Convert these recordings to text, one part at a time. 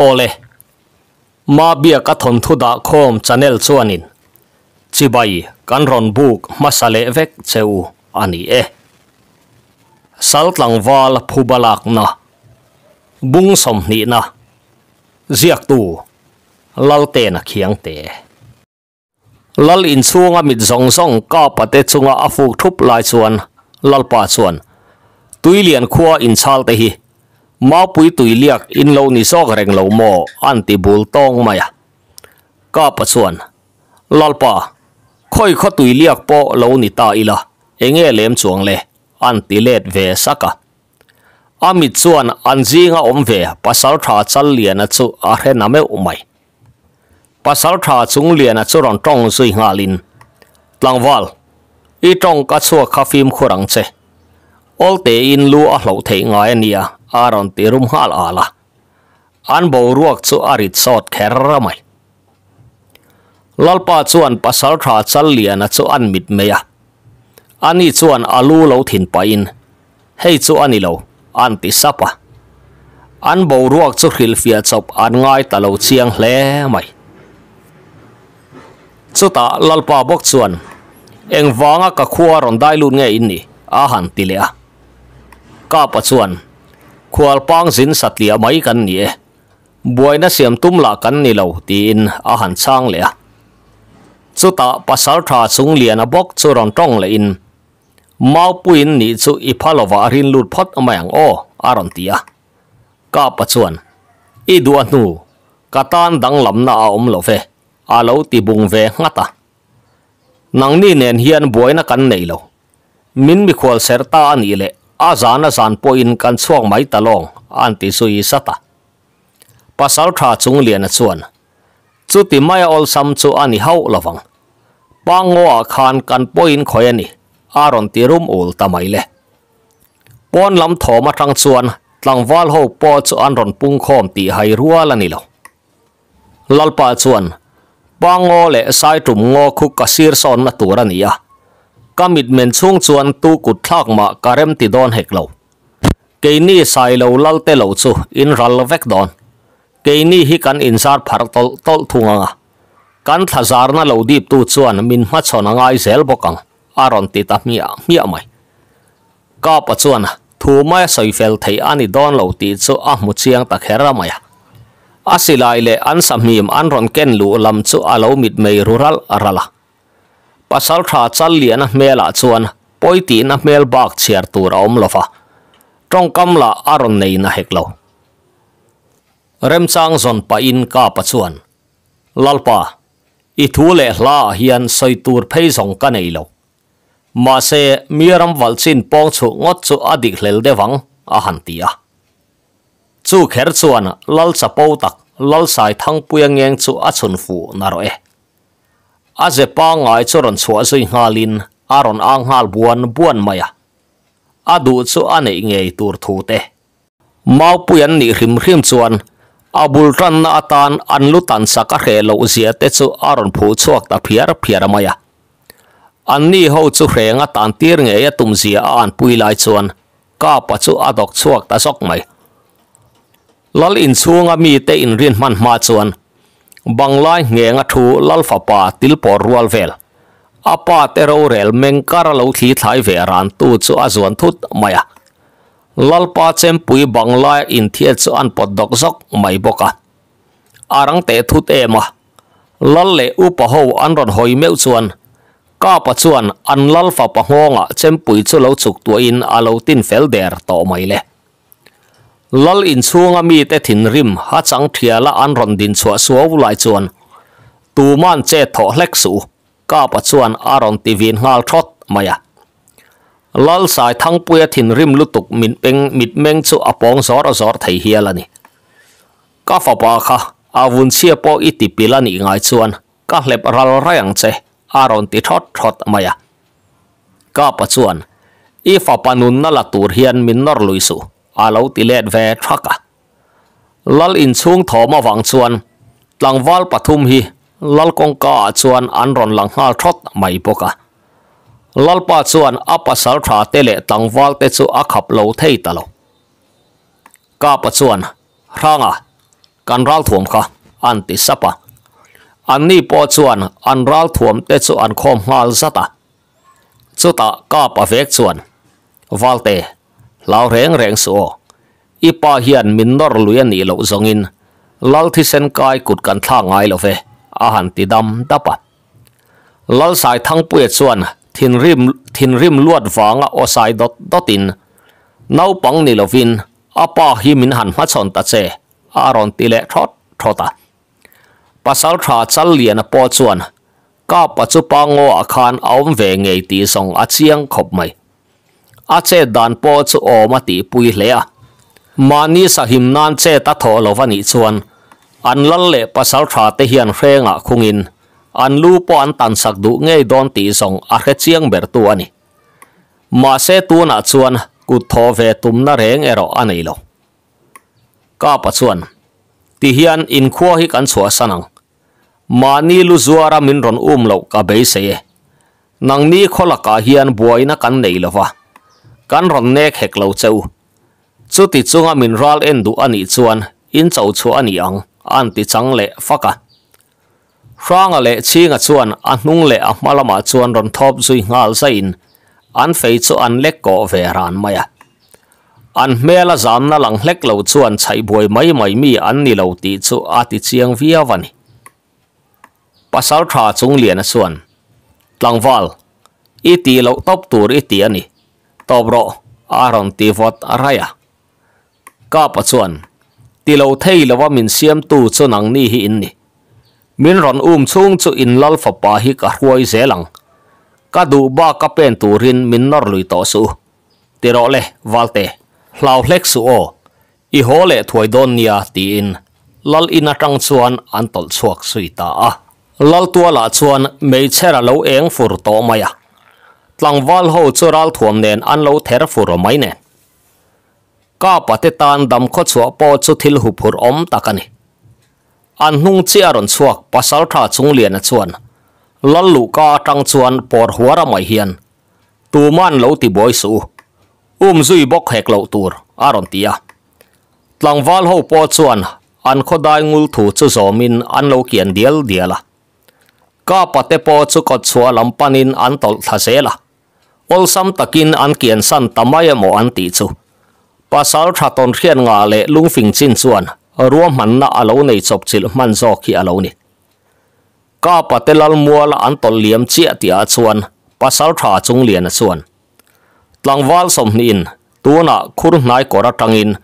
Awle, Mabiaka thawnthu dah khawm channel chuanin chibai kan rawn buk hmasa leh vek che u a ni e. Sal tlangval phuba lakna, bung sawmhnihna, ziaktu Laltena Khiangte. Lal inchhunga mit zawng zawng Kapa te chunga a fuk thup lai chuan Lalpa chuan, Tuilian khua inchhal te hi Maupui tuiliak in lo ni zawk reng lo maw? an ti bul tawng mai a. Kapa chuan, Lalpa, khawi khaw tuiliak pawh lo ni ta ila, enge lem chuang le? an ti let ve sak a. A mit chuan an zinga awm ve Pasaltha Challiana chu a hre na meuh mai. Pasaltha Chungliana chu rawn tawng zui nghalin, Tlangval, i tawng ka chhuak kha fimkhur ang che. Awl tein lu a hloh theih ngai a nia, a rawn ti rum nghal al a. An boruak chu a rit sawt kher mai. Lalpa chuan Pasaltha Challiana chu an mit mai a. Ani chuan a lu lo thin pahin, Hei chu a ni lo, an ti sap a. An boruak chu hrilhfiah chawp an ngai ta lo chiang hle mai. Chutah Lalpa bawk chuan, Engvanga ka khua rawn dai lut nge in nih? a han ti leh a. Kapa chuan, Khualpang zin satliah mai kan ni e. Buaina siam tum lah kan ni lo, tiin a han chhang leh a. Chutah Pasaltha Chungliana bawk chu rawn tawng lehin, Maupuiin nih chu i pha lovah a rin lut phawt mai ang aw, a rawn ti a. Kapa chuan, I duh a hnu, ka tan danglamna a awm lo ve, a lo ti bung ve nghat a. Nangni nen hian buaina kan nei lo. Min mikhual ser ta a nih leh a zan a zan pawhin kan chhuak mai ta lawng, an ti zui zat a. Pasaltha Chungliana chuan, Chuti maia awlsam chu a ni hauh lovang. Pangngaw-ah khan kan pawhin khawi a ni, a rawn ti rum ul ta mai le. Pawn lam thawm atang chuan tlangval ho pawh chu an rawn pungkhawm tih hai rual a ni lo. Lalpa chuan, Pangngaw leh Saitum ngaw khu ka sir sawnna tur a ni a, ka mitmen chhung chuan tu kut thlak mah ka rem ti dawn hek lo. Keini Sailo Lalte lo chu in ral vek dawn. Keini hi kan inzar pharh tawlh tawlh thung ang a, kan thlazarna lo diptu chuan min hmachhawn a ngai zel bawk ang, a rawn ti ta hmiah hmiah mai. Kapa chuan thu mai a sawi fel theih a ni dawn lo tih chu a hmu chiang ta kher a mai a. A silai leh an sahmim an rawn ken luh lam chu a lo mitmei ru ralh ralh a. Pasaltha Challiana hmelah chuan pawi tihna hmel bak chhiar tur a awm lo va, tawngkam lah a rawn nei na hek lo. Remchang zawn pahin Kapa chuan, Lalpa, i thu leh hlaah hian sawi tur phei zawng ka nei lo. Mahse, mi ram valh chin pawng chhuh ngawt chu a dik hlel deuh ang, a han ti a. Chu kher chuan Lal chapo tak Lalsai Thangpuia ngeng chu a chhun fuh narawh e. A ze pangngai chu rawn chhuah zui nghalin a rawn ang nghal buan buan mai a. A duh chu a neih ngei tur thu te. Maupui an nih hrim hrim chuan a bul tanna atan an lu tan sak a hreh loh zia te chu a rawn phuh chhuak ta phiar phiar mai a. Anni ho chu hreng a tan tir ngei a tum zia a anpui lai chuan Kapa chu a dawk chhuak ta zawk mai. Lal inchhunga mite inrin hman hma chuan Banglai nghenga thu Lal fapa tilpawr rual vel a pa te rorel meng kar a lo thli thlai ve ran tu chu a zuan thut mai a. Lalpa chempui Banglai inthiat chu an pawt dawk zawk mai bawk a. A rang teh thut em a. Lal leh upa ho an rawn hawi meuh chuan Kapa chuan an Lal fapa nghawngah chempui chu lo chuk tuahin a lo tin fel der tawh mai le. Lal inchhunga mite thinrim ha chang thiala an rawn din chhuah suau lai chuan tuman che thawh hlek suh u, Kapa chuan a rawn ti vin nghal thawt mai a. Lal Sai Thangpuia thinrim lutuk mitmeng mitmeng chu a pawng zawr zawr thei hial a ni. Ka fapa kha a vunchhia pawh i ti pil a nih ngai chuan ka hlep ral rai ang che, a rawn ti thawt thawt mai a. Kapa chuan, I fapa nunna la tur hian min nawr lui suh, a lo ti let ve thak a. Lal inchhung thawm avang chuan tlangval pathum hi Lal kawngka ah chuan an rawn lang nghal thawt mai bawk a. Lalpa chuan a pasal tha te leh tlangval te chu a khap lo thei ta lo. Kapa chuan, Hranga! Kan ralthuam kha, an ti sap a. Anni pawh chuan an ralthuam te chu an khawm nghal zat a. Chutah Kapa vek chuan, Valte, hlau reng reng suh aw. I pa hian min nawr lui a nih loh zawngin Lal thisen kai kut kan thlak ngai lo ve, a han ti dam dap a. Lal Saithangpuia chuan thinrim thinrim luat vanga aw sai dawt dawtin, Naupang ni lovin a pa hi min han hmachhawn ta che, a rawn ti leh thawt thawt a. Pasal tha Challiana pawh chuan Kapa chu Pangoa khan a awm ve ngei tih zawng a chiang khawp mai. A chet dan pawh chu awm a tihpui hle a. Mahni sahim nan chet a thawh lo va nih chuan an lal leh pasal tha te hian hrengah khungin an lu pawh an tansak duh ngei dawn tih zawng a hre chiang bertu a ni. Mahse tunah chuan kut thawh ve tumna reng erawh a nei lo. Kapa chuan, Tihian inkhua hi kan chhuahsan ang. Mahni lu zuara min rawn um loh ka beisei e. Nangni khaw lakah hian buaina kan nei lo va, kan rawn nek hek lo che u. Chuti chunga min ral en duh a nih chuan in cho chhuah a ni ang, a an ti chang leh fak a. Hranga leh Chhinga chuan a hnung leh a hma lamah chuan rawn thawp zui nghal zaiin an fei chu an lek kawh ve ran mai a. An hmela zamna lang hlek lo chuan chhaih buai mai mai mi an ni lo tih chu a ti chiang viau a ni. Pasal tha Chungliana chuan, Tlangval, i tih loh tawp tur i ti a ni, tawp rawh, a rawn ti vawt raih a. Kapa chuan, Ti lo thei lova min siamtu chu nangni hi in ni. Min rawn um chhung chu in lal fapa hi ka hruai zel ang. Ka duh bak a pen turin min nawr lui tawh suh u. Ti rawh le, Valte, hlau hlek suh aw, i haw leh thuai dawn nia, tiin Lal in atang chuan an tawlh chhuak zui ta a. Lal tualah chuan meichher a lo eng fur tawh mai a, tlangval ho chu ralthuam nen an lo ther fur mai nen. Kapa te tan dam khawchhuah pawh chu thil huphurh awm tak a ni. An hnung chiah a rawn chhuak Pasaltha Chungliana chuan Lal luhka atang chuan pawr huara mai hian Tuman lo ti buai suh u, um zui bawk hek loh tur, a rawn ti a. Tlangval ho pawh chuan an khawdai ngul thu chu zawmin an lo kian dial dial a. Ka pate pawh chu kawtchhuah lam panin an tawlh thla zel a. Awlsam takin an kian san ta mai emaw an tih chu. Pasal tha tawn hriat ngah leh lungfing chin chuan ruahmanna a lo nei chawp chilh hman zawk hi a lo ni. Ka pate Lalmuala an tawlh liam chiah tihah chuan Pasaltha Chungliana chuan, Tlangval sawmhnihin tunah khur hnai kawr atangin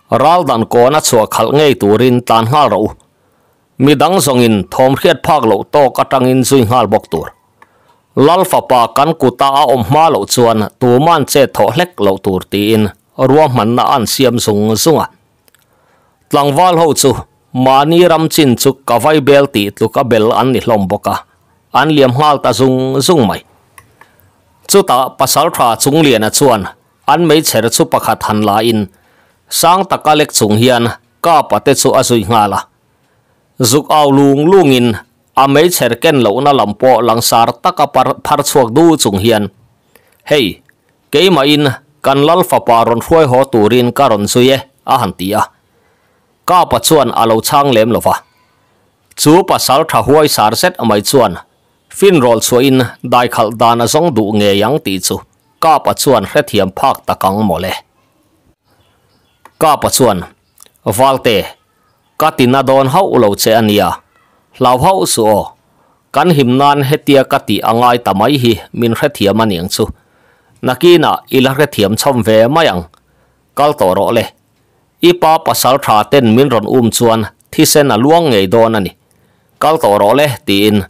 raldan kawn a chhuah khalh ngei turin tlan nghal rawh u. Midang zawngin thawm hriat phak loh tawk atangin zui nghal bawk tur. Lal fapa kan kuta a awm hma loh chuan tuman chet thawh hlek loh tur tiin ruahmanna an siam zung zung a. Tlangval ho chu mahni ram chin chu ka vai bel tih tluk a bel an ni hlawm bawk a, an liam nghal ta zung zung mai. Chutah Pasaltha Chungliana chuan an meichher chu pakhat han la in sang taka lek chung hian Kapa te chu a zui nghal a. Zuk au lung lung in a meichher ken lohna lam pawh langsar taka phar chhuak du chung hian, Hei, Keimahin kan lal fapa rawn hruai haw turin ka rawn zui e, a han ti a. Kapa chuan a lo chhang lem lo va. Chu pasal tha huai sar zet mai chuan finrawl chhuahin daikhalh dan a zawng duh ngei ang tih chu Kapa chuan hrethiam phak tak ang mawle. Kapa chuan, Valte, ka tina dawn hauh lo che a nia, hlau hauh suh aw. Kan him nan hetia ka tih a ngai ta mai hi min hrethiam a niang chu. Nakinah i la hrethiam chhawm ve mai ang. Kal tawh rawh le. I pa pasal tha ten min rawn um chuan thisen a luang ngei dawn a ni. Kal tawh rawh le tiin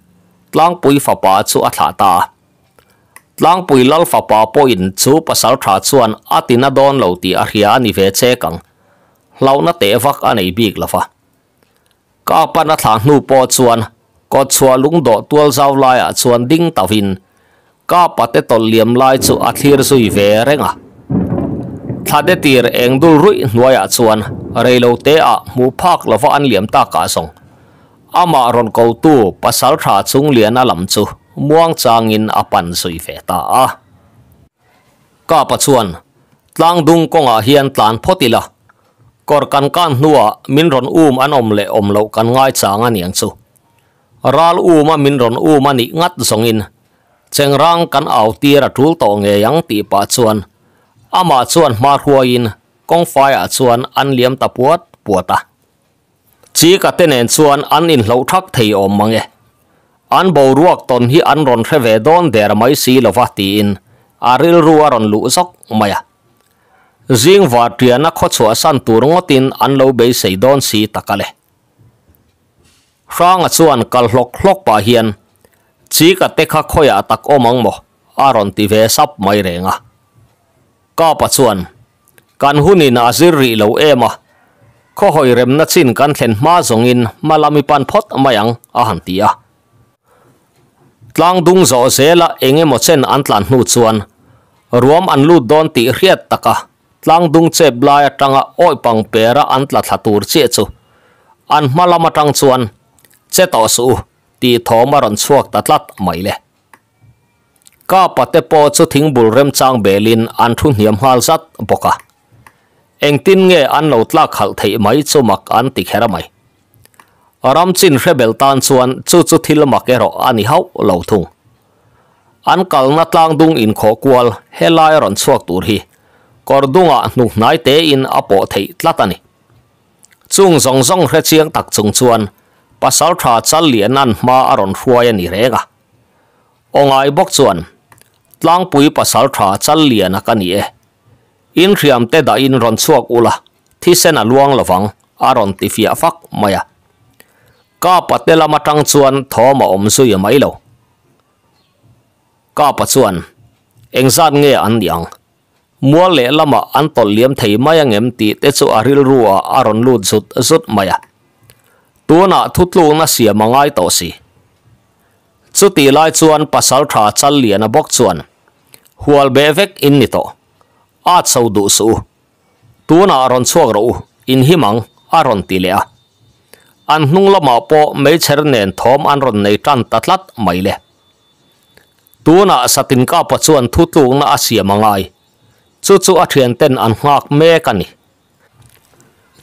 Tlangpui fapa chu a thlah ta a. Tlangpui lal fapa pawhin chu pasal tha chuan a tina dawn lo tih a hria a ni ve chek ang. Hlauhna teh vak a nei bik lo va. Ka pan a thlah hnu pawh chuan kawtchhuah lungdawh tual zau laiah chuan ding tauhin ka pate tawlh liam lai chu a thlir zui ve reng a. Thlade tir eng dul ruih hnuaiah chuan reilo te ah hmuh phak lova an liam takah zawng amah rawn kotu pasal tha Chungliana lam chu muang changin a pan zui ve ta a. Kapa chuan tlangdung kawngah hian tlan phawt ila. Kawr kan kan hnuah min rawn um an awm leh awm loh kan ngaichang a niang chu. Ral uma min rawn um a nih ngat zawngin chengrang kan au tir a tul tawh ngei ang tih pah chuan amah chuan hma hruaiin kawngfaiah chuan an liam ta puat puat a. Chika te nen chuan an inhloh thak thei awm mang e. An boruak tawn hi an rawn hre ve dawn der mai si lova tiin a rilru a rawn luh zawk mai a. Zing varṭiana khaw chhuahsan tur ngawtin an lo beisei dawn si tak a le. Hranga chuan kal hlawk hlawk pah hian, Chika te kha khawiah tak awm ang maw? a rawn ti ve sap mai reng a. Kapa chuan, Kan hunin a zir rih lo em a, khaw hawi remna chin kan thlen hma zawngin hma lam i pan phawt mai ang, a han ti a. Tlangdung zawh zela eng emaw chen an tlan hnu chuan ruam an lut dawn tih hriat taka tlangdung chep lai atanga awih pang pera an tla thla tur chiah chu an hma lam atang chuan che tawh suh u tih thawm a rawn chhuak ta tlat mai le. Kapa te pawh chu thingbul remchang belin an thu hniam nghal zat bawk a. Engtin nge an lo tlak khalh theih mai chu mak an ti kher mai. Ram chin hre bel tan chuan chu chu thil mak erawh a ni hauh lo thung. An kalna tlangdung inkhawh kual helai rawn chhuak tur hi kawr dungah hnuk hnai tein a pawh theih tlat a ni. Chung zawng zawng hre chiang tak chung chuan Pasaltha Challiana'n hma a rawn hruai a ni reng a. Awngai bawk chuan, Tlangpui Pasaltha Challiana ka ni e. In hriam te dahin rawn chhuak ula, thisen a luang lovang, a rawn ti fiah fak mai a. Kapa te lam atang chuan thawm a awm zui mai lo. Kapa chuan, Engzat nge an nih ang? Mual leh lamah an tawlh liam thei mai angem tih te chu a rilru ah a rawn lut zut zut mai a. Tunah thutlukna siam a ngai tawh si. Chutih lai chuan Pasaltha Challiana bawk chuan, Hual beh vek in ni tawh. At so duh suh u. Tunah rawn chhuak rawh u, in him ang, a rawn ti leh a. An hnung lamah pawh meichher nen thawm an rawn nei tan ta tlat mai le. Tunah Satinkapa chuan thutlukna a siam a ngai. Chu chu a thianten an nghak mek a ni.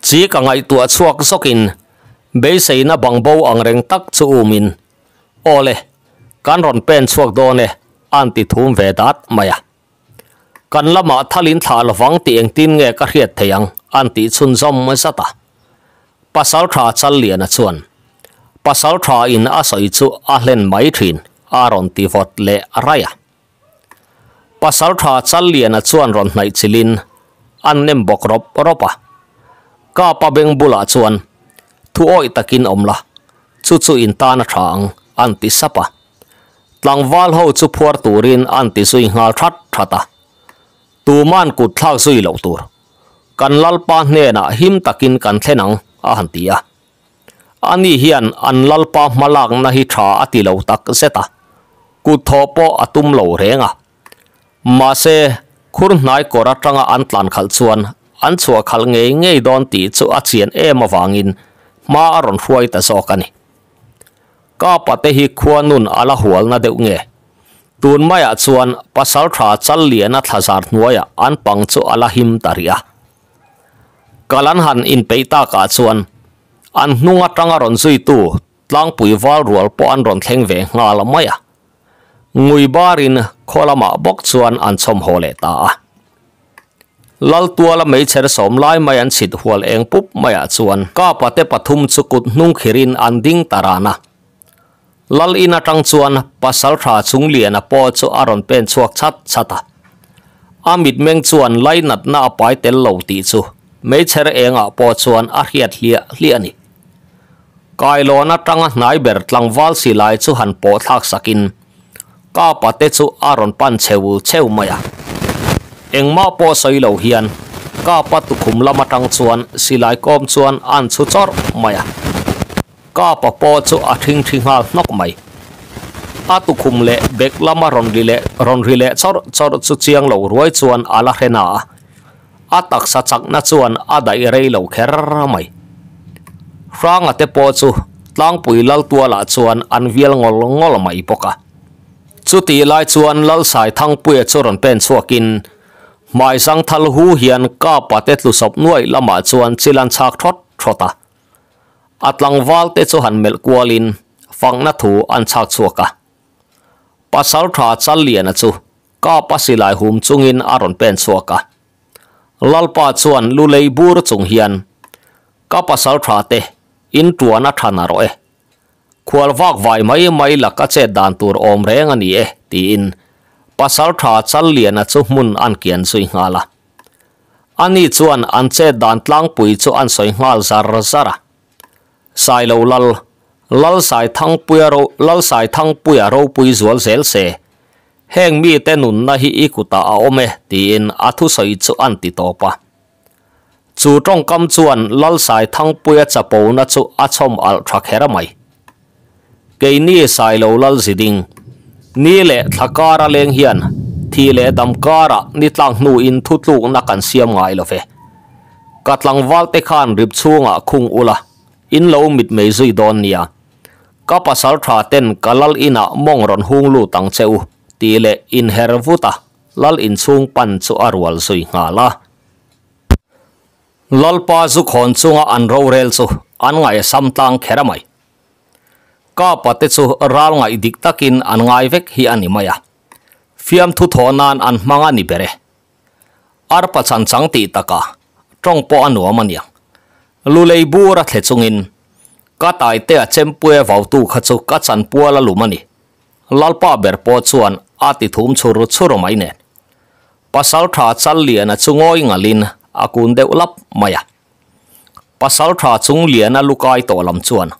Chi ka ngaihtuah chhuak zawkin beiseina bangbo ang reng tak chu umin, Aw le, kan rawn pen chhuak dawn e, a'n ti thum ve dat mai a. Kan lamah thalin thlah lovang tih engtin nge ka hriat thei ang, a'n tih chhunzawm zat a. Pasaltha Challiana chuan, Pasaltha in a sawi chu a hlen mai thin, a rawn ti vawt leh raih a. Pasaltha Challiana chuan rawn hnaih chilhin an nem bawk rawp rawp a. Kapa beng bulah chuan, Thu awih takin awm la, chu chu in tan a tha ang, an ti sap a. Tlangval ho chu phuar turin an ti zui nghal that that a. Tuman kut thlak zui loh tur. Kan Lalpa hnenah him takin kan thlen ang, a han ti a. Ani hian an Lalpa hmalakna hi tha a ti lo tak zet a, kut thawh pawh a tum lo reng a. Mahse, khur hnai kawr atanga an tlan khalh chuan an chhuah khalh ngei ngei dawn tih chu a chian em avangin hma a rawn hruai ta zawk a ni. Kapa te hi khua nun a la hualna deuh nge? Tun maiah chuan Pasaltha Challiana thlazar hnuaiah an pang chu a la him ta rih a. Kal an han inpeih takah chuan an hnung atanga rawn zuitu tlangpui val rual pawh an rawn thleng ve nghal mai a. Ngui barin khaw lamah bawk chuan an chhawm haw leh ta a. Laltuala meichher sawm lai mai an chhit hual eng pup maiah chuan Kapa te pathum chu kut hnung khirin an ding ta ran a. Lal in atang chuan Pasaltha Chungliana pawh chu a rawn pen chhuak chat chat a. A mitmeng chuan lainatna a pai tel lo tih chu meichher engah pawh chuan a hriat hliah hliah a ni. Kailawn atanga hnai ber tlangval silai chu han pawh thlak sakin Kapa te chu a rawn pan cheu cheu mai a. Engmah pawh sawi lo hian Kapa tukhum lam atang chuan silai kawm chuan a'n chhu chawrh mai a. Kapa pawh chu a thingthi nghal hnawk mai. A tukhum leh bek lama rawn ri leh rawn ri leh chawrh chawrh chu chiang lo ruai chuan a la hre na a. A taksa chakna chuan a daih rei lo kher mai. Hranga te pawh chu tlangpui Laltualah chuan an vial ngawl ngawl mai bawk a. Chutih lai chuan Lalsai Thangpuia chu rawn pen chhuakin. Hmai zangthal hu hian Kapa te tlusawp nuaih lamah chuan chil an chhak thawt thawt a. A tlangval te chu han melh kualin fakna thu an chhak chhuak a. Pasaltha Challiana chu Kapa silai hum chungin a rawn pen chhuak a. Lalpa chuan lu lei bur chung hian, Ka pasaltha te, in tuan a tha na rawh e. Khual vak vai mai mai laka chet dan tur awm reng a ni e, tiin Pasaltha Challiana chu hmun an kian zui nghal a. Ani chuan an chet dan tlangpui chu an sawi nghal zar zar a. Sailo Lal, Lal Saithangpuia ro, Lal Saithangpuia ropui zual zel se, heng mite nunna hi i kutah a awm e, tiin a thusawi chu an ti tawp a. Chu tawngkam chuan Lal Saithangpuia chapona chu a chhawm alh tha kher mai. Keini Sailo Lal ziding, ni leh thla kara leng hian thi leh dam karah ni tlak hnuin thutlukna kan siam ngai lo ve. Ka tlangval te khan rip chhungah khung ula, in lo mitmei zui dawn nia. Ka pasal tha ten ka lal inah mawng rawn hung lut ang che u, tih leh inher vut a, lal inchhung pan chu a rual zui nghal a. Lalpa zu khawn chunga an rorel chu an ngaihsam tlang kher a mai. Kapa te chu ral ngaih dik takin an ngai vek hi a ni mai a, fiamthu thawh nan an hmang a ni ber e. Arpa chan chang tih taka tawng pawh a nuam a niang. Lulei bur a thle chungin ka taite a chempui a vautu kha chu ka chanpual a lum a ni. Lalpa ber pawh chuan a ti thum chhur chhur mai nen. Pasaltha Challiana chu ngawi ngalin a kun deuh lap mai a. Pasaltha Chungliana lukai tawh lam chuan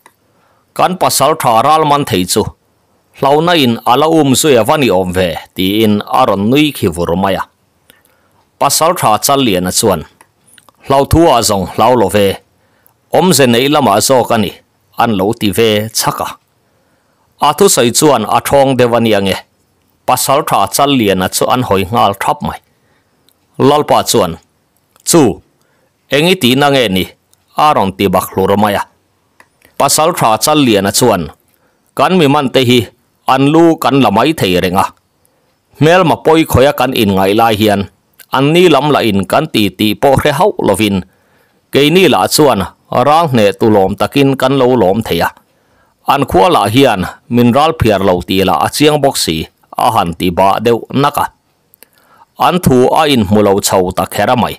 kan pasaltha ral man thei chu hlauhna in a la um zui a va ni awm ve tiin a rawn nui khi vur mai a. Pasaltha Challiana chuan hlauhthu ah zawng hlau lo ve, awmze neih lamah zawk a ni an lo ti ve chhak a. A thusawi chuan a thawng deuh a nia nge Pasaltha Challiana chu an hawi nghal thap mai. Lalpa chuan, Chu, eng i tihna nge ni? a rawn ti bak hlur mai a. Pasaltha Challiana chuan, Kan mi man te hi an lu kan la mai thei reng a. Hmelma pawi khawia kan inngaih lai hian an ni lam lah in kan ti tih pawh hre hauh lovin keini lah chuan ral hneh tu lawm takin kan lo lawm thei a. An khua lah hian min ral phiar lo tih lah a chiang bawk si, a han ti bah deuh nak a. An thu a inhmu lo chho ta kher a mai.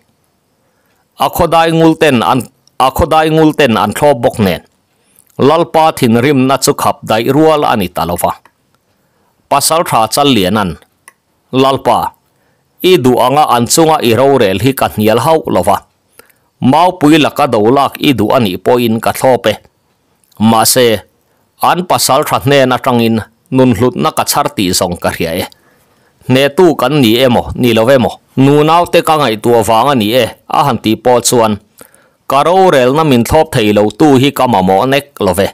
A khawdai ngul ten an a khawdai ngul ten an thlawp bawk nen Lalpa thinrimna chu khap daih rual a ni ta lo va. Pasaltha Challiana'n, Lalpa, i duh anga an chunga i rorel hi ka hnial hauh lo va. Maupui laka do lak i duh a nih pawhin ka thlawp e. Mahse, an pasal tha hnen atangin nun hlutna ka chhar tih zawng ka hria e. Hnehtu kan ni emaw, ni lo emaw, nunaute ka ngaihtuah vang a ni e, a han tih pawh chuan ka rorelna min thlawp thei lo tu hi ka mamawh nek lo ve.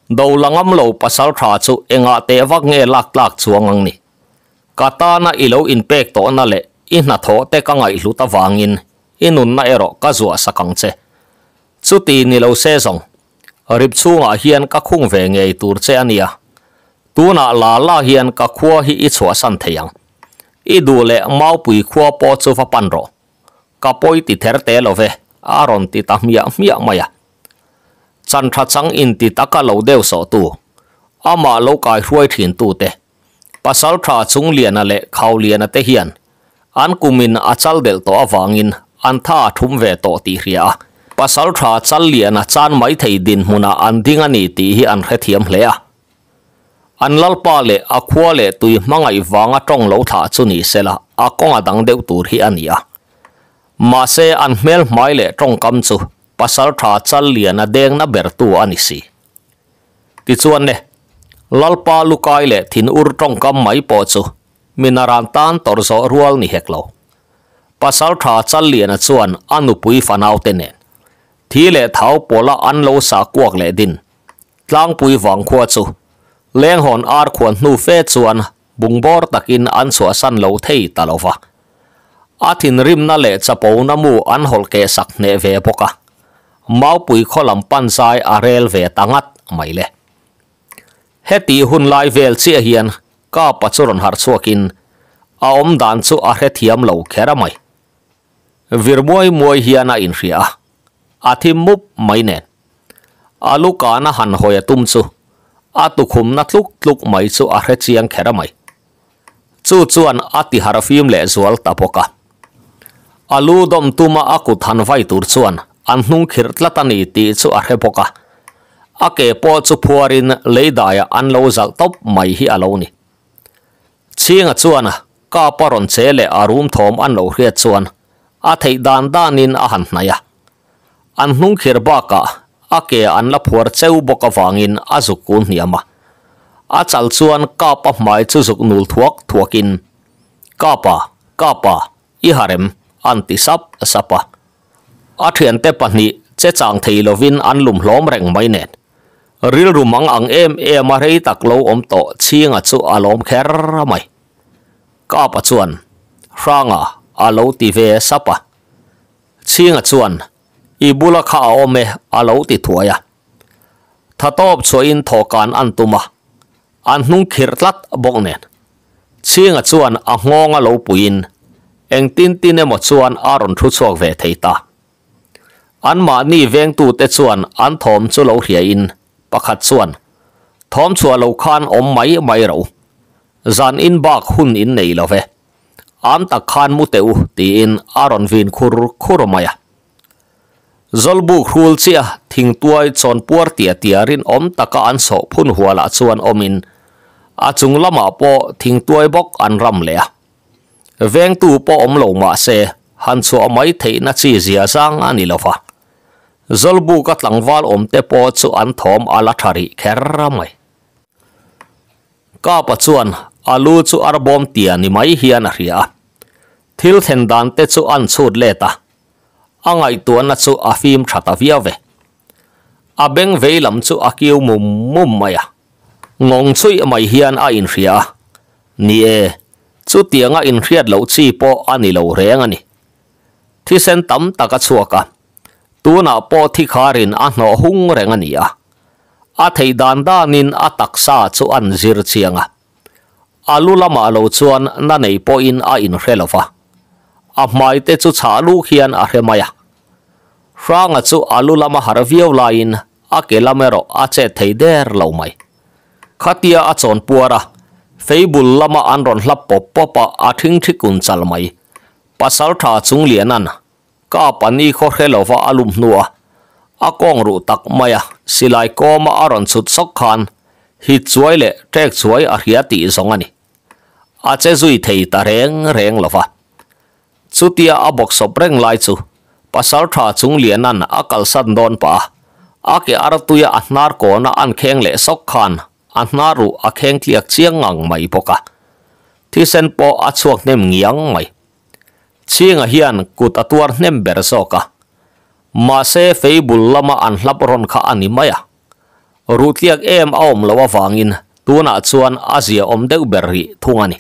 Do la ngam lo pasal tha chu engah teh vak nge lak tlak chuang ang ni. Ka tana i lo inpek tawhna leh i hnathawh te ka ngaihhlut avangin i nunna erawh ka zuah sak ang che. Chuti ni lo se zawng, rip chhungah hian ka khung ve ngei tur che a nia. Tunah la la hian ka khua hi i chhuahsan thei ang. I duh leh Maupui khua pawh chu va pan rawh. Ka pawi ti ther te lo ve, a rawn ti ta hmiah hmiah mai a. Chan tha chang inti taka lo deuh sawhtu, amah lo kai hruai thintu te, Pasaltha Chungliana leh Khauliana te hian an kumin a chal delh tawh avangin an tha a thum ve tawh tih hria a, Pasaltha Challiana chan mai thei dinhmunah an ding a ni tih hi an hrethiam hle a. An lalpa leh a khua leh tui hmangaih vanga tawng lo thlah chu ni sela a kawng a dang deuh tur hi a ni a. Mahse an hmel hmai leh tawngkam chu Pasaltha Challiana dengna bertu a ni si. Tichuan le, Lalpa lukai leh thinur tawngkam mai pawh chu minaran tan tawrh zawh rual ni hek lo. Pasaltha Challiana chuan a nupui fanaute nen thi leh thau pawla an lo sa kuak leh din tlangpui vangkhua chu lenghawn ar khuan hnu fe chuan bungbawr takin an chhuahsan lo thei ta lo va. A thinrimna leh chapona mu an hawlh keh sak hneh ve bawk a, Maupui khaw lam pan zai a rel ve ta ngat mai le. Heti hun lai vel chiah hian Kapa chu rawn harh chhuakin a awm dan chu a hrethiam lo kher a mai. Vir muai muai hian a inhria a, a thim mup mai nen. A lu kana han hawi a tum chu a tukhumna tluk tluk mai chu a hre chiang kher mai. Chu chuan a ti harh fim leh zual ta bawk a. A lu dawm tuma a kut han vai tur chuan an hnung khirh tlat a ni tih chu a hre bawk a. A ke pawh chu phuarin lei daiah an lo zalh tawp mai hi a lo ni. Chhinga chuan kap a rawn che leh a rum thawm an lo hriat chuan a theih dan danin a han hnaih a. An hnung khir bakah a ke an la phuar cheu bawk avangin a zuk kun hniam a. A chal chuan kap a hmai chu zuk nul thuak thuakin, Kapa, kapa, i harem, an ti sap sap a. A thiante pahnih che chang thei lovin an lum hlawm reng mai nen. Rilru mang ang em em a rei tak lo awm tawh Chhinga chu a lawm kher mai. Kapa chuan, Hranga, a lo ti ve sap a. Chhinga chuan, I bula kha a awm e, a lo ti thuai a. Tha tawp chhuahin thawhkan an tum a, an hnung khirh tlat bawk nen. Chhinga chuan a nghawng a lo puiin engtin tin emaw chuan a rawn thu chhuak ve thei ta. Anmahni vengtute chuan an thawm chu lo hriain pakhat chuan, Thawm chhuah lo khan awm mai mai ro. Zan in bak hun in nei lo ve. Am tak khan mu teh u, tiin a rawn vin khur khur mai a. Zawlbuk hrul chiah thingtuai chawn puar tia tia rinawm taka an sawh phun hualah chuan awmin a chung lamah pawh thingtuai bawk an ram leh a. Vengtu pawh awm lo mah se han chhuah mai theihna chi zia zang a ni lo va. Zawlbuka tlangval awmte pawh chu an thawm a la tha rih kher mai. Kapa chuan a lu chu arbawm tia ni mai hian a hria a. Thil thlen dan te chu an chhut let a, a ngaihtuahna chu a fim tha ta viau ve. A beng vei lam chu a kiu mum mum mai a, ngawng chhuih mai hian a inhria a. Ni e, chutianga inhriat loh chi pawh a ni lo reng a ni. Thisen tam tak a chhuak a, tunah pawh thikharin a hnawh hung reng a ni a. A theih dan danin a taksa chu an zir chiang a. A lu lamah lo chuan na nei pawhin a inhre lo va, a hmai te chu chhah luk hian a hre mai a. Hranga chu a lu lama harh viau laiin a ke lam erawh a chet thei der lo mai. Khatia a chawn puar a, feibul lama an rawn hlap pawp pawp a, a thingthi kun chal mai. Pasaltha Chunglianan Ka pani khaw hre lova a lum hnua a kawng ruh tak mai a, silai kawma a rawn chhut sawk khan hit chuai leh ṭek chuai a hria tih zawng a ni. A che zui thei ta reng reng lova. Chutia a bawk sawp reng lai chu Pasalṭha Chunglianan a kalsan dawn pah a, a ke artuia a hnar kawna an kheng leh sawk khan a hnar ruh a kheng tliak chiang ngang mai bawk a. Thisen pawh a chhuak hnem ngiang mai. Chhinga hian kut a tuar hnem ber zawk a, mahse fei bul lama an hlap rawn kha a ni mai a. Ruhtliak em a awm loh avangin tunah chuan a zia awm deuh ber rih thung a ni.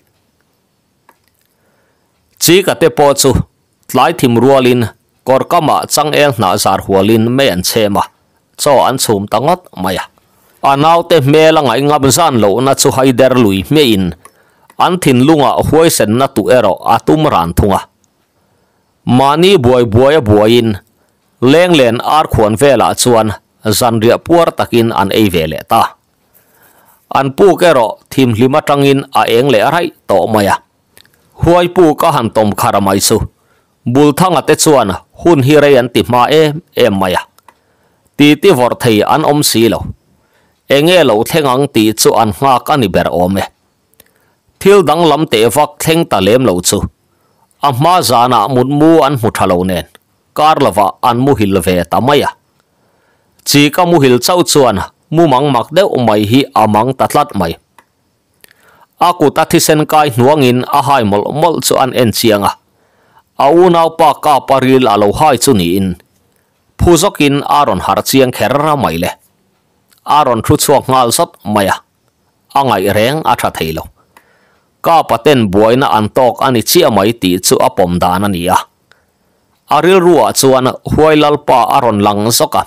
Chika te pawh chu tlai thim rualin kawr kamah changel hnah zar hualin mei an chhem a, chaw an chhum ta ngawt mai a. A naute hmel a ngaihngam zan lohna chu haider lui hmiahin an thinlungah huaisenna tuh erawh a tum ran thung a. Mahni buai buai a buaiin lenglen ar khuan velah chuan zanriah puar takin an ei ve leh ta. An puk erawh thimhlim atangin a eng leh raih tawh mai a. Huai puk a han tawm khar mai chu Bulthanga te chuan hun hi rei an ti hma em em mai a, titi vawrh thei an awm si lo. Enge lo thleng ang tih chu an nghak a ni ber awm e. Thil danglam teh vak thleng ta lem lo chu a hma zanah mutmu an hmu tha lo nen kar lovah an muhil ve ta mai a. Chika muhil chauh chuan mumang mak deuh mai hi a mang ta tlat mai. A kut a thisen kai hnuangin a hai mawlh mawlh chu an en chiang a, a unaupa kapa ril a lo hai chu niin phu zawkin a rawn harh chiang kher mai le. A rawn thu chhuak nghal zawt mai a, a ngaih reng a tha thei lo. Kapa ten buaina an tawk a ni chiah mai tih chu a pawm dan a ni a. A rilruah chuan huai lalpa a rawn lang zawk a.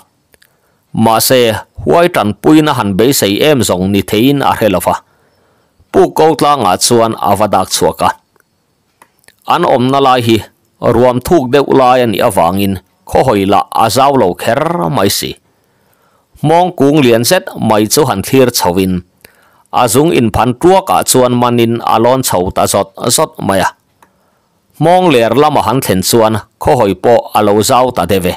Mahse, huai tanpuina han beisei em zawng ni theiin a hre lova, Pu Ko tlangah chuan a va dak chhuak a. An awmna lai hi Ruam thuk deuh lai a nih avangin khaw hawi lah a zau lo kher mai si. Hmawng kung lian zet mai chu han thlir chhoin a zung inphan tuakah chuan manin a lawn chho ta zawt zawt mai a. Hmawng ler lama han thlen chuan khaw hawi pawh a lo zau ta deuh e.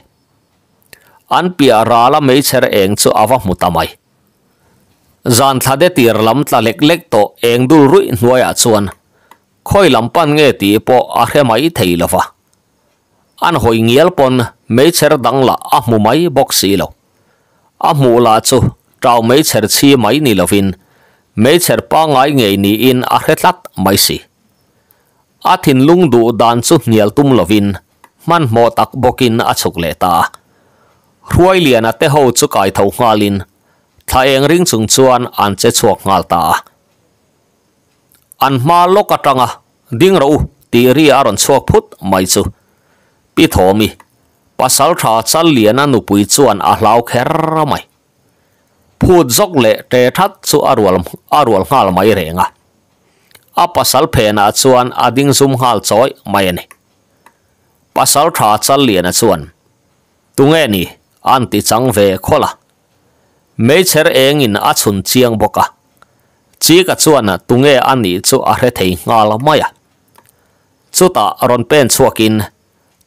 An piah rala meichher eng chu a va hmu ta mai. Zan thla de tir lam tla lek lek tawh eng dul ruih hnuaiah chuan khawi lam pan nge tih pawh a hre mai thei lo va. An hawi ngial pawn meichher dang lah a hmu mai bawk si lo. A hmuh lah chu tau meichher chhi mai ni lovin meichher pangngai ngei niin a hre tlat mai si. A thinlung duh dan chu hnial tum lovin hmanhmawh tak bawkin a chhuk leh ta a. Hruailiana te ho chu kai tho nghalin thla eng ring chung chuan an che chhuak nghal ta a. An hma lawk atanga ding rawh u tih ri a rawn chhuak phut mai chu Pi Thawmi, Pasaltha Challiana nupui chuan a hlau kher mai. Phut zawk leh ṭe ṭhat chu a rual a rual nghal mai reng a. A pasal phenah chuan a ding zum nghal chawi mai a ni. Pasal ṭha Challiana chuan, Tunge ni? an ti chang ve khawlh a. Meichher engin a chhun chiang bawk a. Chika chuan tunge a nih chu a hre thei nghal mai a. Chutah rawn pen chhuakin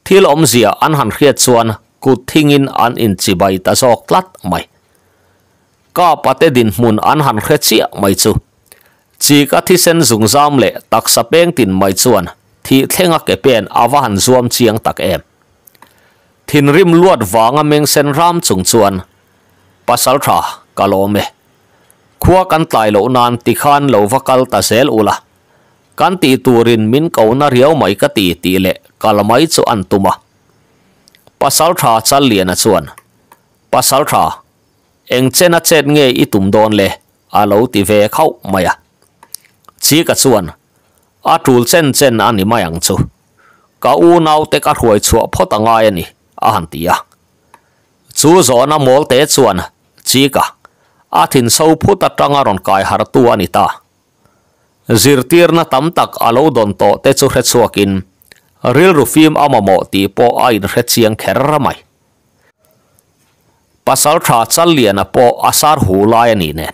Thil awmzia an han hriat chuan kut thingin an inchibai ta zawk tlat mai. Ka pate dinhmun an han hre chiah mai chu. Chika thisen zungzam leh taksa peng tin mai chuan thih thlenga ke pen a va han zuam chiang tak em. Thinrim luat vanga mengsen ram chung chuan, Pasal tha, ka lawm e. Khua kan tlai loh nan tikhan lo va kal ta zel ula. Kan tih turin min ko na riau mai ka ti tih leh kal mai chu an tum a. Pasaltha Challiana chuan, Pasaltha, eng chena chet nge i tum dawn le? a lo ti ve khauh mai a. Chika chuan, A tul chen chen a ni mai ang chu. Ka unaute ka hruai chhuah phawt a ngai a ni, a han ti a. Chu zawhna mawlte chuan Chika a thinso phut atanga rawn kai hartu a ni ta. Zirtirna tam tak a lo dawn tawh te chu hre chhuakin rilru fim a mamawh tih pawh a inhre chiang kher mai. Pasaltha Challiana pawh a sar hu lai a nih nen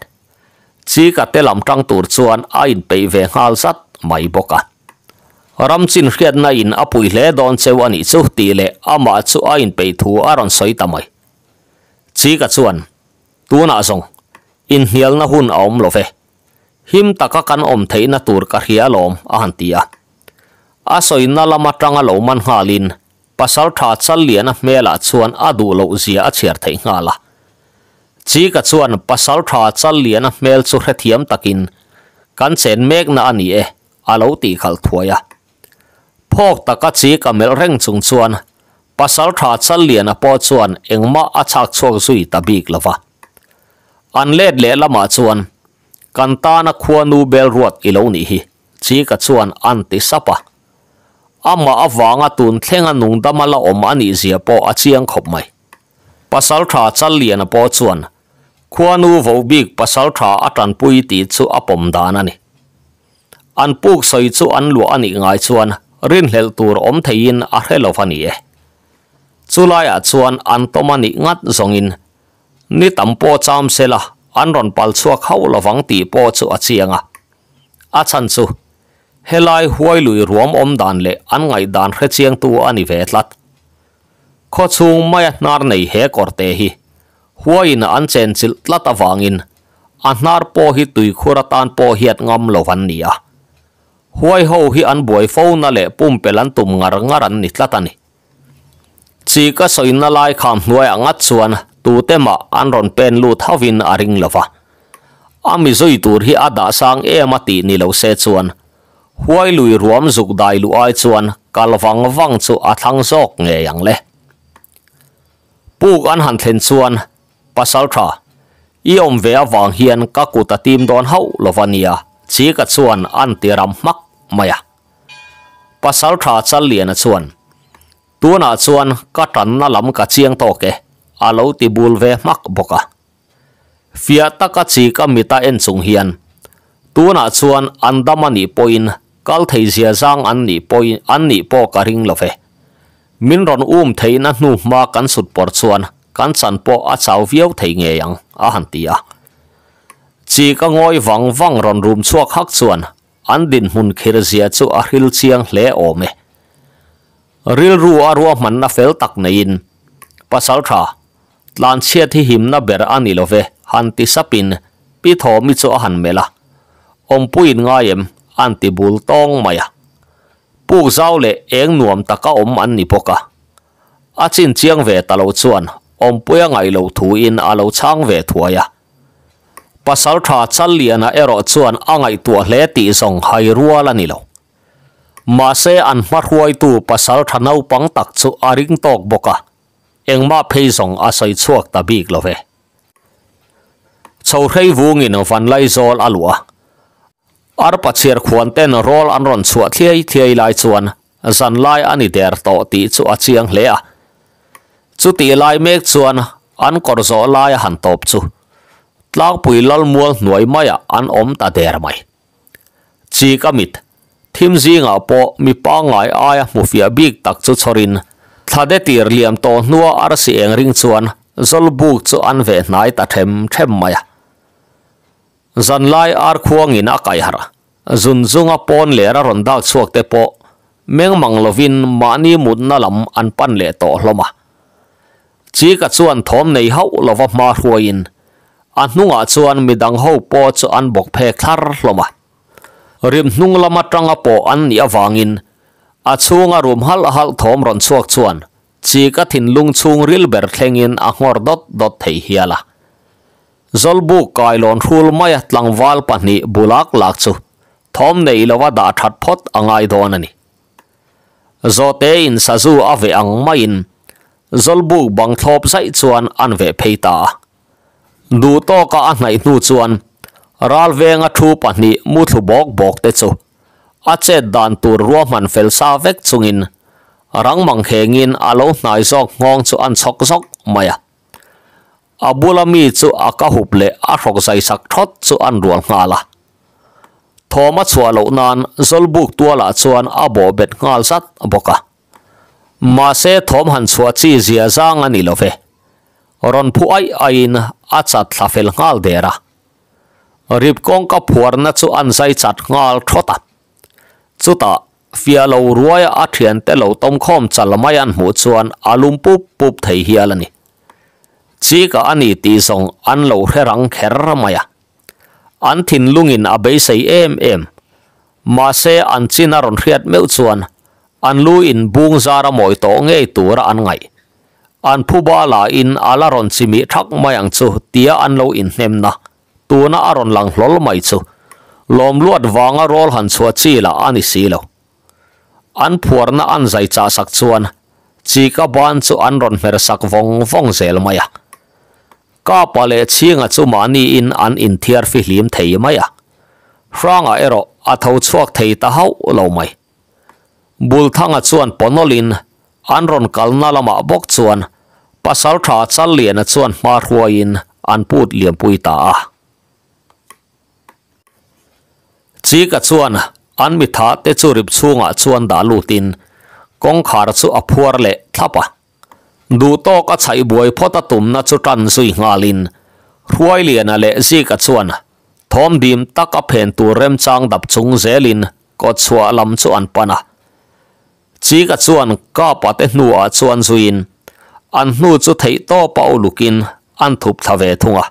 Chika te lam tang tur chuan a inpeih ve nghal zat mai bawk a. Ram chin hriatna in a pui hle dawn cheu a nih chu tih leh amah chu a inpeih thu a rawn sawi ta mai. Chika chuan, Tunah zawng, inhnialna hun a awm lo ve. Him taka kan awm theihna tur ka hria alawm, a han ti a. A sawina lam atanga lo man nghalin Pasaltha Challiana hmelah chuan a duh loh zia a chhiar theih nghal a. Chika chuan Pasaltha Challiana hmel chu hrethiam takin, Kan chen mekna a ni e, a lo tih khalh thuai a. Phawk taka Chika melh reng chung chuan Pasaltha Challiana pawh chuan engmah a chhak chhuak zui ta bik lo va. An let leh lamah chuan, Kan tana khuanu bel ruat i lo nih hi, Chika chuan an ti sap a. Amah avanga tun thlenga nungdama la awm a nih zia pawh a chiang khawp mai. Pasaltha Challiana pawh chuan khuanu vo bik pasaltha a tanpui tih chu a pawm dan a ni. An puk sawi chu an luah a nih ngai chuan rinhlelh tur awm theiin a hre lo va ni e. Chulaiah chuan an tawm a nih ngat zawngin Ni tam pawh cham se la, an rawn pal chhuak hauh lovang tih pawh chu a chiang a. A chhan chu, helai huai lui ruam awm dan leh an ngaihdan hrechiangtu a ni ve tlat. Khaw chhung maia hnar nei he kawrte hi huaiin an chenchilh tlat avangin a hnar pawh hi tuikhur atan pawh hiat ngam lo an ni a. Huai ho hi an buai fo na leh pumpelh an tum ngar ngar an ni tlat a ni. Chi ka sawina lai kham hnuaiah ngat chuan tute mah an rawn pen lut hauhin a ring lo va. A mi zui tur hi a dah sang em a tih ni lo se chuan huai lui ruam zuk dai luh ai chuan kal vang vang chu a thlang zawk ngei ang le. Puk an han thlen chuan Pasaltha, i awm ve avang hian ka kut a tim dawn hauh lo va nia, chi ka chuan an ti ram hmak mai a. Pasaltha Challiana chuan, Tunah chuan ka tanna lam ka chiang tawk e, a lo ti bul ve hmak bawk a. Fiah taka chi ka mita en chung hian, Tunah chuan an dam a nih pawhin kal thei zia zang an nih pawhin an nih pawh ka ring lo ve. Min rawn um theihna hnu hma kan sut pawr chuan kan chan pawh a chau viau thei ngei ang, a han ti a. Chi ka ngawi vang vang rawn rum chhuak hak chuan an dinhmun khir zia chu a hril chiang hle awm e. Rilru a ruahmanna fel tak neiin, Pasal tha, tlanchhiat hi himna ber a ni lo ve, han ti sapin Pi Thawmi chu a han melh a. Awmpuiin ngai em? An ti bul tawng mai a. Puk zau leh eng nuam taka awm an ni bawk a. A chin chiang ve ta lo chuan Awmpuia ngaih loh thuin a lo chhang ve thuai a. Pasaltha Challiana erawh chuan a ngaihtuah hle tih zawng hai rual a ni lo. Mahse an hmahruaitu pasaltha naupang tak chu a ring tawk bawk a, engmah phei zawng a sawi chhuak ta bik lo ve. Chho hrei vungin Vanlaizawl a luh a. Arpa chhiar khuan ten rawl an rawn chhuah thliai thliai lai chuan zan lai a ni der tawh tih chu a chiang hle a. Chutih lai mek chuan an kawr zawh lai a han tawp chu tlangpui lalmual hnuai maiah an awm ta der mai. Chik a mit, thim zingah pawh mi pangngai aia hmufiah bik tak chu chhawrin thlade tir liam tawh hnua arsi eng ring chuan zawlbuk chu an veh hnai ta them them mai a. Zanlai ar khuangin a kai harh a, zun zunga pawn ler a rawn dak chhuak te pawh meng mang lovin mahni mutna lam an pan leh tawh hlawm a. Chika chuan thawm nei hauh lova hma hruaiin a hnungah chuan midang ho pawh chu an bawk phek thlar hlawm a. Rim hnung lam atanga pawh an nih avangin a chhunga rum halh halh thawm rawn chhuak chuan Chika thinlung chhung ril ber thlengin a nghawr dawt dawt thei hial a. Zawlbuk kailawn hrul maia tlangval pahnih bulak lak chu thawm nei lova dah that phawt a ngai dawn a ni. Zawhte in sazu a veh ang maiin Zawlbuk bang thlawp zaih chuan an veh phei ta a. Duh tawka a hnaih hnu chuan ralvenga thu pahnih muthlu bawk bawk te chu a chet dan tur ruahman fel sa vek chungin rang mangkhengin a lo hnai zawk nghawng chu an chhawk zawk mai a. A bula mi chu a ka hup leh a hrawk zai sak thawt chu an rual nghal a. Thawm a chhuah loh nan Zawlbuk tualah chuan a bawh bet nghal zat bawk a. Mahse thawm han chhuah chi zia zang a ni lo ve. Rawn phu aih aihin a chat thla fel nghal der a. Rip kawngka phuarna chu an zai chat nghal thawt a. Chutah fiah lo ruaia a thiante lo tawmkhawm chal mai an hmuh chuan a lum pup pup thei hial a ni. Chika a ni tih zawng an lo hre rang kher mai a. An thinlungin a beisei em em. Mahse an chin a rawn hriat meuh chuan an lu in bung zar a mawi tawh ngei tura an ngaih. An phuba lahin a la rawn chimih thak mai ang chu tia an lo inhnemna tuna a rawn lang hlawl mai chu lawmluat vanga rawl han chhuah chi lah a ni si lo. An phuarna an zai chah sak chuan Chika ban chu an rawn hmer sak vawng vawng zel mai a. Kapa leh Chhinga chu mahniin an inthiar fihlim thei mai a. Hranga erawh a tho chhuak thei ta hauh lo mai. Bulthanga chuan pawnawlin an rawn kalna lamah bawk chuan Pasaltha Challiana chuan hma hruaiin an put liampui ta a. Chika chuan an mitha te chu rip chhungah chuan dah lutin kawngkhar chu a phuar leh thlap a. Duh tawk a chhaih buai phawt a tumna chu tan zui nghalin Hruailiana leh Zika chuan thawm dim tak a phen tur remchang dap chung zelin kawtchhuah lam chu an pan a. Chika chuan Kapa te hnuah chuan zuiin an hnu chu theih tawp a ulukin an thup thla ve thung a.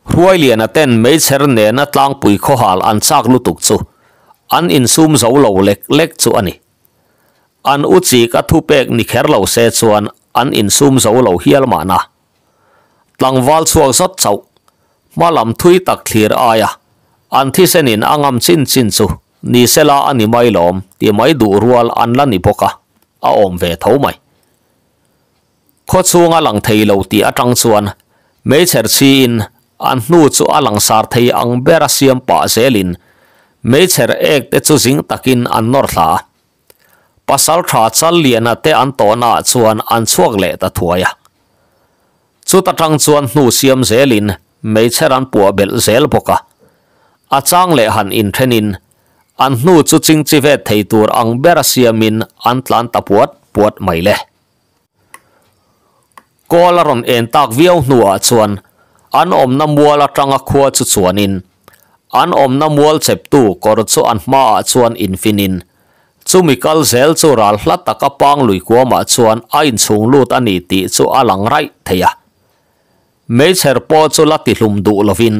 Hruailiana ten meichher nena tlangpui khawhal an chak lutuk chu an insum zo lo lek lek chu a ni. An u Chika thupek ni kher lo se chuan an insum zo lo hial mahna. Tlangval chhuak zawt chauh hma lam thui tak thlir aia an thisenin a ngam chin chin chu ni sela a ni mai lawm ti mai duh rual an la ni bawk a, a awm ve tho mai. Khaw chhunga lang thei lo tih atang chuan meichher chhiin an hnu chu a langsar thei ang bera siam pah zelin meichher ek te chu zing takin an nawr thla a. Pasal tha Challiana te an tawhnaah chuan an chhuak leh ta thuai a. Chuta tang chuan hnu siam zelin meichher an puah belh zel bawk a. A chang leh han inthenin an hnu chu chingchi vet thei tur ang bera siamin an tlan ta puat puat mai le. Kawl a rawn en tak viau hnuah chuan an awmna mual atanga khua chu chuanin an awmna mual cheptu kawr chu an hmaah chuan infinin chumi kal zel chu ral hla taka pang lui kuamah chuan a inchhung lut a ni tih chu a lang raih thei a. Meichher pawh chu la tihlum duh lovin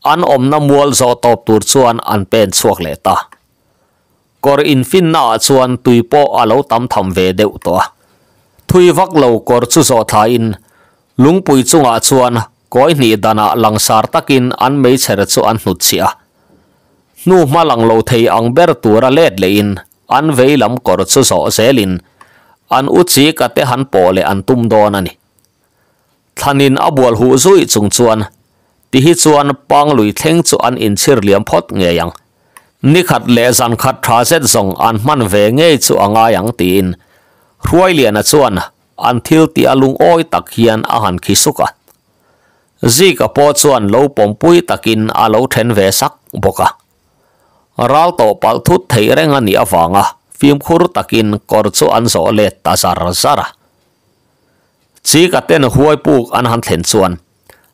an awmna mual zawh tawp tur chuan an pen chhuak leh ta. Kawr infinnaah chuan tui pawh a lo tam tham ve deuh tawh a. Thui vak lo kawr chu zawh thlain lungpui chungah chuan kawi hnih danah langsar takin an meichher chu an hnutchhiah a. Hnu hma lang lo thei ang ber tura let lehin an vei lam kawr chu zawh zelin an u chi ka te han pawh leh an tum dawn a ni. Thlanin a bual huh zui chung chuan ti hi chuan Panglui thleng chu an inchhir liam phawt ngei ang. Ni khat leh zan khat tha zet zawng an hman ve ngei chu a ngai ang tiin Hruailiana chuan an thil tih a lungawi tak hian a han khi suk a. Zika pawh chuan lo pawmpui takin a lo then ve sak bawk a. Ral tawh palh thut theih reng a nih avanga fimkhur takin kawr chu an zawh let ta zar zar a. Chika ten huai puk an han thlen chuan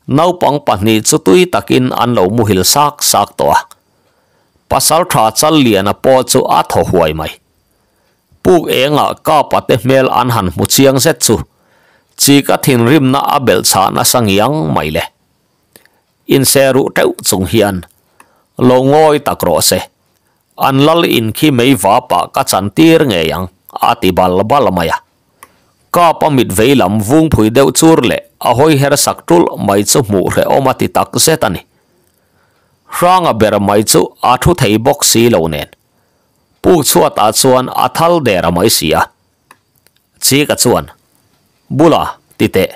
naupang pahnih chu tui takin an lo muhil sak sak tawh a. Pasal tha chal liana pawh chu a thaw huai mai. Puk engah kapa te hmel an han hmu chiang zet chu Chika thinrimna a belh chhah nasa ngiang mai le. Inse ruh teuh chung hian lo ngawi tak rawh se. An lal in khi mei va pah ka chan tir ngei ang, a ti bal bal mai a. Kapa mit vei lam vung phui deuh chur leh a hawi her sak tul mai chu hmuh hrehawm a ti tak zet a ni. Hranga ber mai chu a thu thei bawk si lo nen. Puk chhuatah chuan a thal der a mai si a. Chika chuan, Bula, ti teh.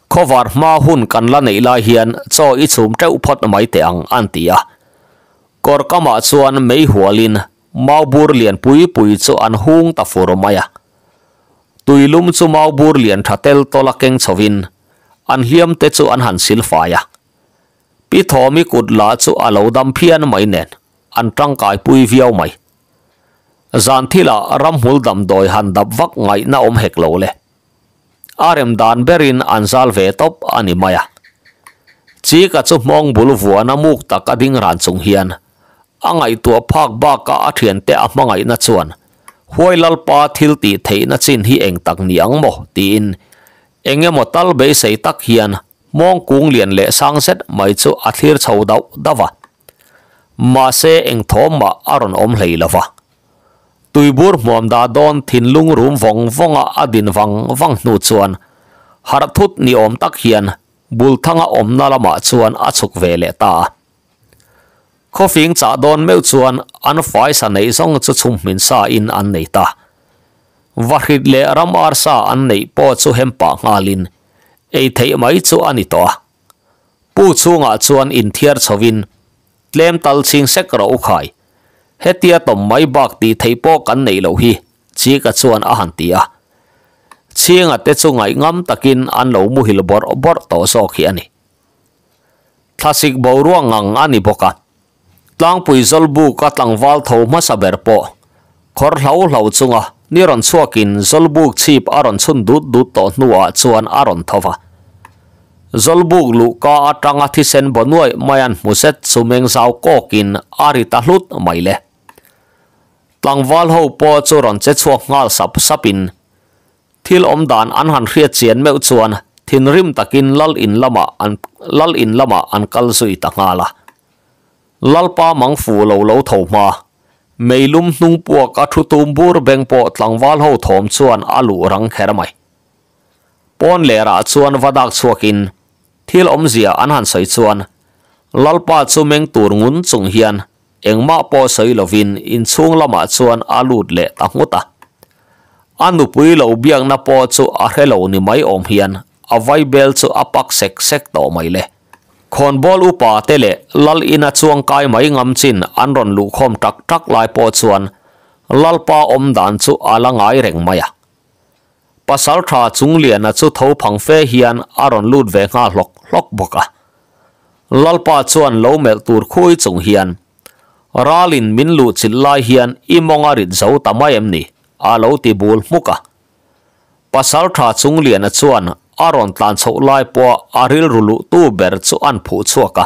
Khawvar hma hun kan la neih lai hian chaw i chhum teuh phawt mai teh ang, an ti a. Kawr kamah chuan mei hualin maubur lian pui pui chu an hung ta fur mai a. Tuilum chu maubur lian tha tel tawla keng chhovin an hliam te chu an han sil fai a. Pi Thawmi kut lah chu a lo dam phian mai nen an tangkai pui viau mai. Zan thilah ramhmul damdawi han dap vak ngaihna awm hek lo le. A rem dan berin an zal ve tawp a ni mai a. Chika chu hmawng bul vuana muk tak a ding ran chung hian a ngaihtuah phak baka a thiante a hmangaihna chuan Huai Lalpa thil tih theihna chin hi eng tak ni ang maw tiin eng emaw tal beisei tak hian Hmawng kung lian leh sang zet mai chu a thlir chho dauh dauh a. Mahse eng thawm mah a rawn awm hlei lo va. Tuibur hmuam dah dawn thinlung rum vawng vawnga a din vang vang hnu chuan harh thut ni awm tak hian Bulthanga awmna lamah chuan a chhuk ve leh ta a. Khawfing chah dawn meuh chuan an faisa neih zawng chu chhum hmin sa in an nei ta. Vahrit leh ram arsa an neih pawh chu hem pah nghalin ei theih mai chu a ni tawh a. Pu chhungah chuan inthiar chhovin tlem tal chhing sek rawh u khai. Hetia tawm mai bak tih theih pawh kan neih loh hi, Chika chuan a han ti a. Chhinga te chu ngaihngam takin an lo muhil bawrh bawrh tawh zawk hi a ni. Thlasik boruak ngang a ni bawk a, tlangpui Zawlbuka tlangval tho hmasa ber pawh khawr hlo hlo chunga ni rawn chhuakin Zawlbuk chhip a rawn chhun dut dut tawh hnuah chuan a rawn tho va. Zawlbuk luhka atanga thisen baw nuaih mai an hmu zet chu meng zau kawkin a ri ta hlut mai le. Tlangval ho pawh chu rawn che chhuak nghal sap sapin Thil awm dan an han hriat chian meuh chuan thinrim takin lal in lamah an lal in lamah an kal zui ta nghal a. Lalpa mang fu lo lo tho hma. Meilum hnung puak a thu tum bur beng pawh tlangval ho thawm chuan a luh rang kher mai. Pawn lerah chuan va dak chhuakin thil awmzia an han sawi chuan Lalpa chu meng tur ngun chung hian Engmah pawh sawi lovin inchhung lamah chuan a lut leh ta nghut a. A nupui lo biakna pawh chu a hre lo ni mai awm hian a vaibel chu a pak sek sek tawh mai le. Khawnbawl upa te leh Lal ina chuangkai mai ngam chin an rawn luhkhawm tak tak lai pawh chuan Lalpa awm dan chu a la ngai reng mai a. Pasaltha Chungliana chu tho phang fe hian a rawn lut ve nghal hlawk hlawk bawk a. Lalpa chuan lo melh tur khui chung hian, Ralin min luh chilh lai hian i mawng a rit zo ta mai em ni? a lo ti bul hmuk a. Pasalṭha Chungliana chuan a rawn tlan chhoh lai pawha a rilru luhtu ber chu an phuh chhuak a.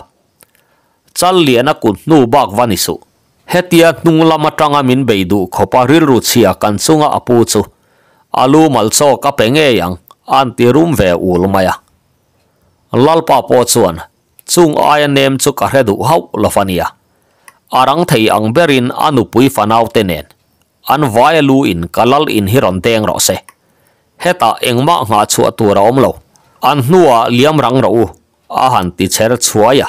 Challiana kut hnu bak va ni suh. Hetia hnung lam atanga min bei duh khawpa rilru chhia kan chunga a pu chu a lu mal chaw ka pe ngei ang an ti rum ve ul mai a. Lalpa pawh chuan chung aia nem chu ka hre duh hauh lo va nia. A rang thei ang berin a nupui fanaute nen an vaia lu in ka lal in hi rawn deng rawh se. Hetah engmah nghah chhuah tur a awm lo. An hnuah liam rang rawh u a han ti cher chhuai a.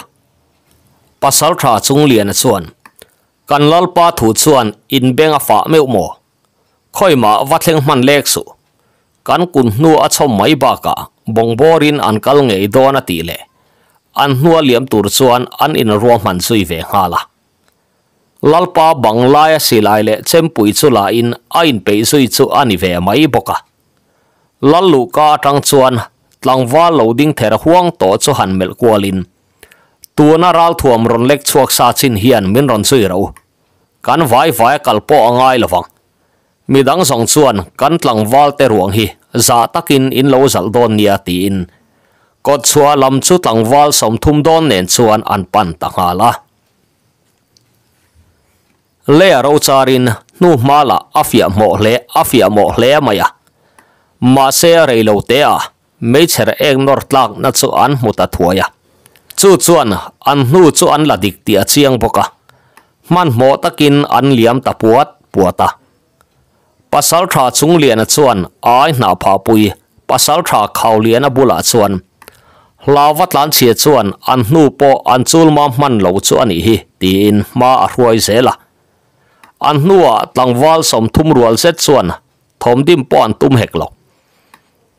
Pasaltha Chungliana chuan, Kan Lalpa thu chuan in beng a fah meuh maw? Khawimah va thleng hman lek suh. Kan kun hnu a chhawm mai bakah bawngbawrin an kal ngei dawn a tih leh an hnua liam tur chuan an inruahman zui ve nghal a. Lalpa bang laia silai leh chempui chu lahin a inpeih zui chu a ni ve mai bawk a. Lal luhka atang chuan tlangval lo ding ther huang tawh chu han melh kualin, Tuna ralthuam rawn lek chhuak sa chin hian min rawn zui ro. Kan vai vai a kal pawh a ngai lovang. Midang zawng chuan kan tlangval te ruang hi zah takin in lo zalh dawn nia tiin kawtchhuah lam chu tlangval 30 dawn nen chuan an pan ta nghal a. Lea rocharin hnu hma lah a fiah hmawh hle a fiah mawh hle mai a. Mahse rei lo te ah meichher ek nawr tlakna chu an hmu ta thuai a. Chu chuan an hnu chu an la dik tih a chiang bawk a. Hmanhmawh takin an liam ta puat puat a. Pasaltha Chungliana chuan ai hnah phahpui Pasaltha Khauliana bulah chuan Hlauva tlanchhia chuan an hnu pawh an chulma hman lo chu a nih hi tiin hma a hruai zel a. An hnuah tlangval 30 rual zet chuan thawmdim pawh an tum hek lo.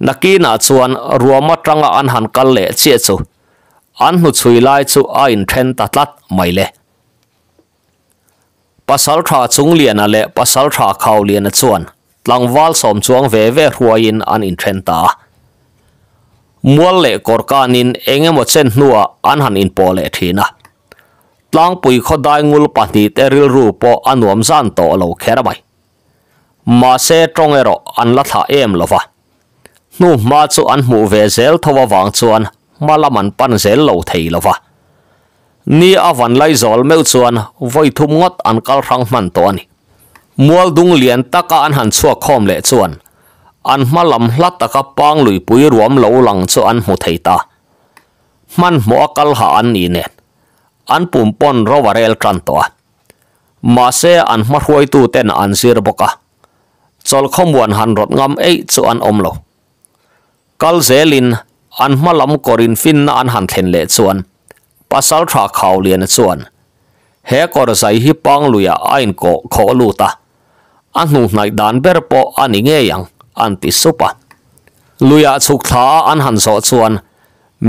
Nakinah chuan ruam atanga an han kal leh chiah chu an hnuchhui lai chu a inthen ta tlat mai le. Pasaltha Chungliana leh Pasaltha Khauliana chuan tlangval 10 chuang ve ve hruaiin an inthen ta a. Mual leh kawr kanin eng emaw chen hnuah an han inpawh leh thin a. Tlangpui khawdai ngul pahnih te rilru pawh a nuam zan tawh lo kher mai. Mahse tawng erawh an la thlah em lo va. Hnu hma chu an hmuh ve zel tho avang chuan hma lam an pan zel lo thei lo va. Ni a van lai zawl meuh chuan vawi thum ngawt an kal hrang hman tawh a ni. Mual dung lian taka an han chhuak khawm leh chuan an hma lam hla taka pang luipui ruam lo lang chu an hmu thei ta. Hmanhmawh a kal hah an nih nen an pum pawn ro a rel tan tawh a. Mahse an hma hruaitu ten an zir bawk a. Chawlhkhawmuan han rawt ngam eih chu an awm lo. Kal zelin an hma lam kawrin finna an han thlen leh chuan Pasaltha Khauliana chuan he kawr zai hi pang luiah a inkawh khawh lut a, a hnu hnaih dan ber pawh a ni ngei ang an ti sup a. Luiah chhuk thla a an han zawh chuan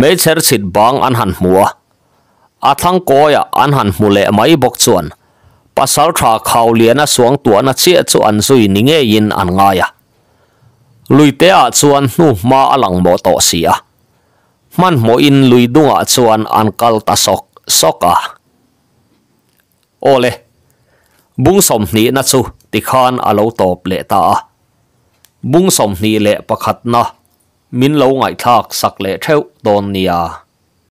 meichher chhit bang an han hmu a, a thlang kawiah an han hmu leh mai bawk chuan Pasaltha Khauliana suang tuahna chiah chu an zui ni ngeiin an ngai a. Luiteah chuan hnu hma a lang mawh tawh si a. Hmanhmawhin lui dungah chuan an kal ta sawk sawk a. Awle, bung 20 na chu tikhan a lo tawp leh ta a. Bung 21 na min lo ngaihthlak sak leh theuh dawn nia.